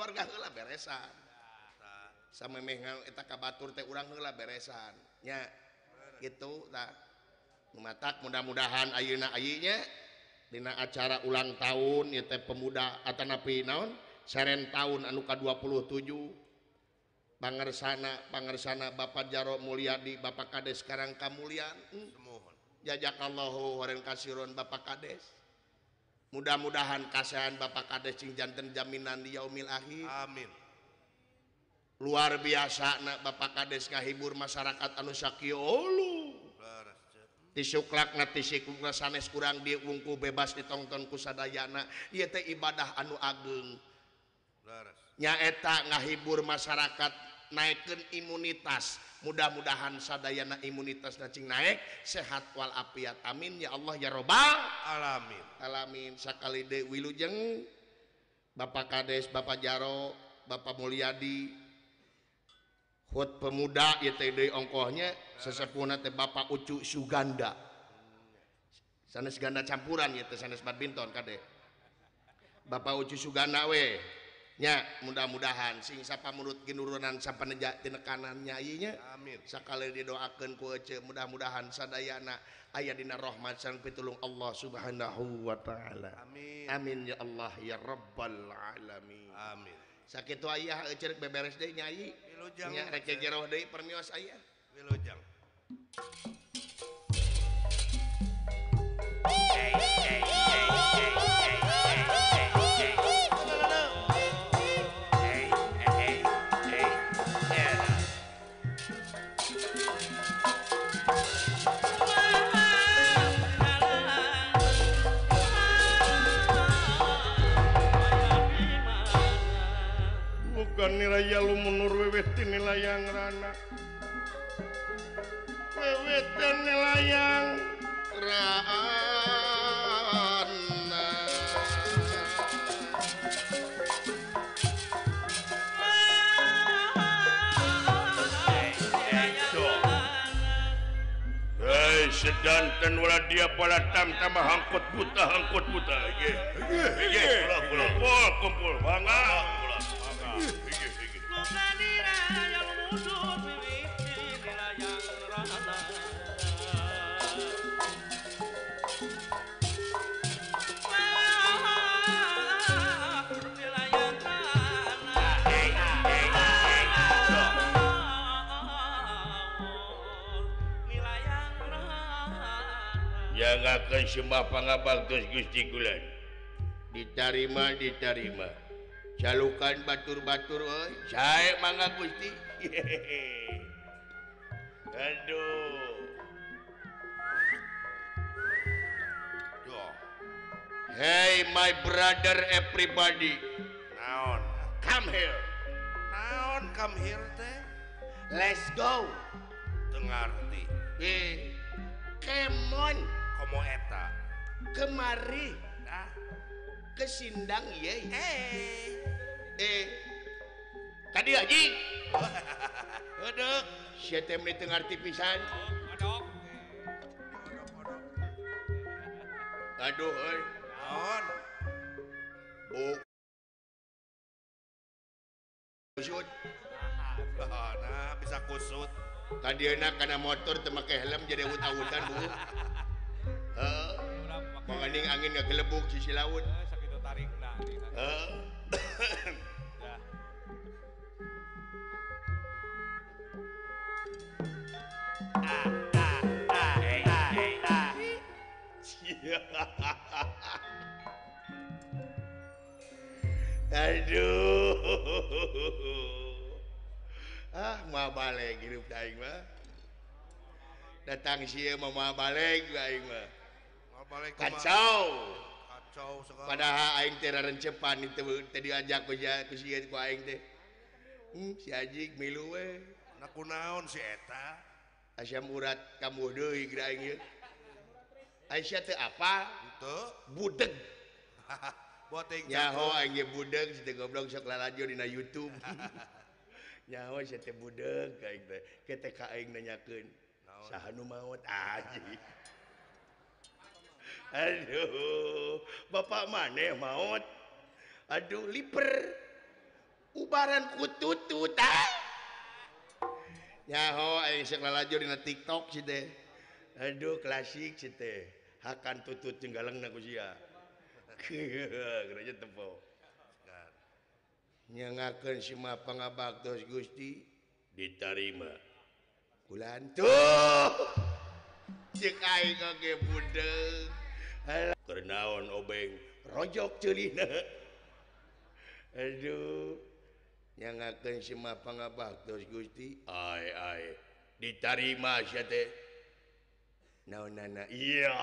kulawarga heula beresan. Samemeh eta ka batur teh urang heula beresan nya. Gitu tah. Matak mudah-mudahan ayeuna ayeuna dina acara ulang tahun ieu teh pemuda atanapi naon seren tahun anu ka-27 pangersana Bapak Jaro Mulyadi Bapak Kades Karangkamulyan. Jazakallahu khairan kasiron Bapak Kades. Mudah-mudahan kasihan Bapak Kades cing janten jaminan di yaumil akhir. Amin. Luar biasa nak Bapak Kades ngahibur masyarakat anu sakieu ulu. Tisuklakna tisikukna sanes kurang diwungku bebas ditongton ku sadayana. Ieu teh ibadah anu ageng. Nyaeta ngahibur masyarakat naikkeun imunitas. Mudah-mudahan sadayana imunitasna cing naik sehat wal afiat. Amin ya Allah ya robbal alamin. Alamin. Sakali deui wilujeng Bapak Kades, Bapak Jaro, Bapak Mulyadi, HUT pemuda ieu teh deui ongkohnya sesepuhna teh Bapak Ucu Suganda. Sanes ganda campuran ieu teh sanes badminton kade. Bapak Ucu Suganda we. Nya mudah-mudahan sing sapamurut ginurunan sapaneja tinekanan nya ieu nya. Amin. Sakali didoakeun ku ece mudah-mudahan sadayana aya dina rahmat sareng pitulung Allah Subhanahu wa taala. Amin. Amin ya Allah ya rabbal alamin. Amin. Sakitu ayah ece rek beberes deui nya ieu. Wilujeng. Nya rek jeroh deui permios ayah. Wilujeng. Bukan nilai lumunur weweh tinilayang rana weweh tinilayang rana. Hei sedanten wala dia palatam tambah angkut buta ye ye kumpul kumpul mangga. Jangakeun sembah pangabaktos Gusti Gulan. Ditarima ditarima. Calukan batur-batur euy. Sae mangga Gusti. Aduh. Hey my brother everybody. Naon? Come here. Naon come here teh? Let's go. Teu ngarti. Come on. Komo eta. Kemari. Nah. Ke sindang ye. Tadi haji. Aduh, sia teh meuni teu ngarti pisan. Aduh euy. Naon? Bu. Kusut. Nah, bisa kusut. Kadieuna kana motor teu make helm jadi awut-awutan bu. Heeh. Manganding angin ngagelebuk sisi laut. Sakitu tarikna. Heeh. Aduh. Ah, mau balik hidup aing mah. Datang sieun mah mau balik aing mah. Kacau. Kacau segala. Padahal aing teh rarencepan itu teh diajak ku sieun ku aing teh. Si Ajik milu we. Na kunaon si eta? Asyam urat kambuh deui geura aing ieu. Aisyah teh apa? Henteu. Budeg. Boting. Nyaho aing ge budeg si teh goblok sok lalajo dina YouTube. Nyaho sia teh budeg aing teh. Ke teh ka aing nanyakeun. Saha nu maot aji. Aduh, bapak maneh maot. Aduh, liper. Ubaran ku tutut ah. Nyaho aing sok lalajo dina TikTok si teh. Aduh klasik si teh. Hakan tutut jeung galengna ku sia. Geura tempo. Nyangakeun si mah pangabaktos Gusti ditarima. Kulan tuh. Ceuk aing oge budeung. Keur naon obeng rojok ceulina. Aduh. Nyangakeun si mah pangabaktos Gusti. Ai ai ditarima sia teh. Naonana? Iya.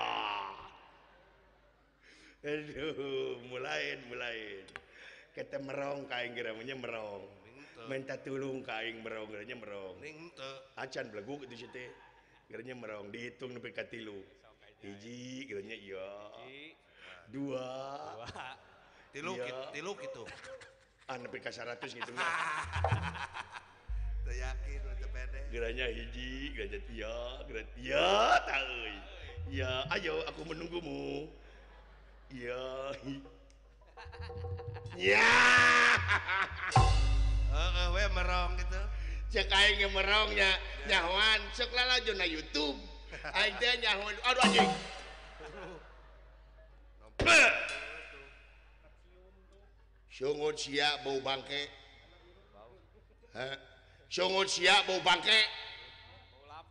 Aduh, mulain. Kata merong ka aing geura merong. Minta tulung ka aing merong geura merong. Acan beleguk itu sia teh. Geura merong dihitung nepi ka 3. Hiji geura iya. Dua. Tilu kitu. Ah nepi ka 100 ngitungna. Teu yakin teu pede. Geranya hiji, geranya iya, geranya iya, tah euy. Ya, ayo aku menunggumu. Iya. Ya. Heeh we merong gitu. Cek aing ge merong nya, nyahoan sok lalajo na YouTube. Aing teh nyahoan, aduh anjing. Sungut sia bau bangke. Hah? Sungut sia bau bangke.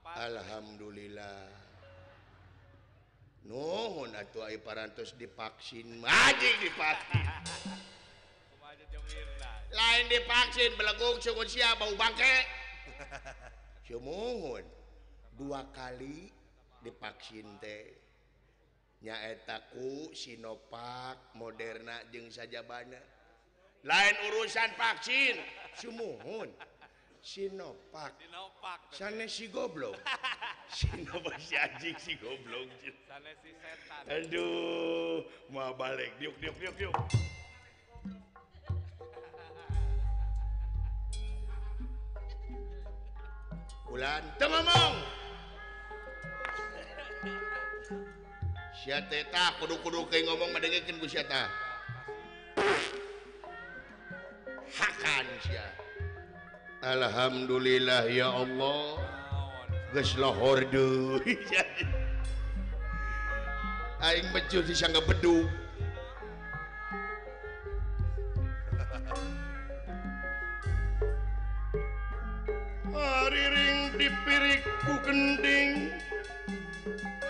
Alhamdulillah. Nuhun atuh ai parantos divaksin. Anjing divaksin. Lain divaksin belegug sungut sia bau bangke. Sumuhun 2 kali divaksin teh. Nyaeta ku Sinovac, Moderna jeung sajabana. Lain urusan vaksin, sumuhun. Sinovac. Sanes si goblok. Sinovac si anjing si goblok. Sanes si setan. Aduh, mau balik diuk diuk diuk diuk. Ulan teu ngomong. Sia teh tah kudu-kudu ke ngomong madengekeun ku sia tah. Hakan sia. Alhamdulillah ya Allah. Geus lohor deui. Aing mejul disangga bedug. Hariring dipirik ku gending.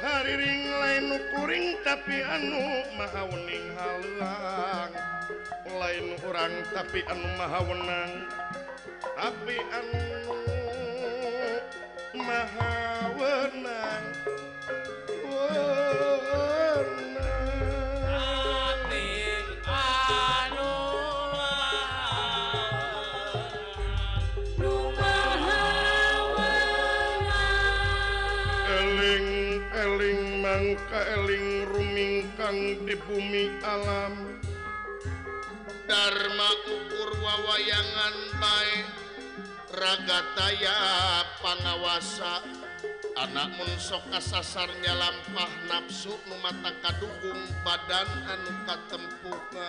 Hariring lain nu kuring tapi anu maha wening haleuang. Lain urang tapi anu maha wenang. Tapi anu maha wenang. Eling mangka eling rumingkang di bumi alam. Dharma ukur wawayangan bae ragataya pangawasa. Anak mun sok kasasar nyalampah nafsu nu mata kadukung badan anu katempukan.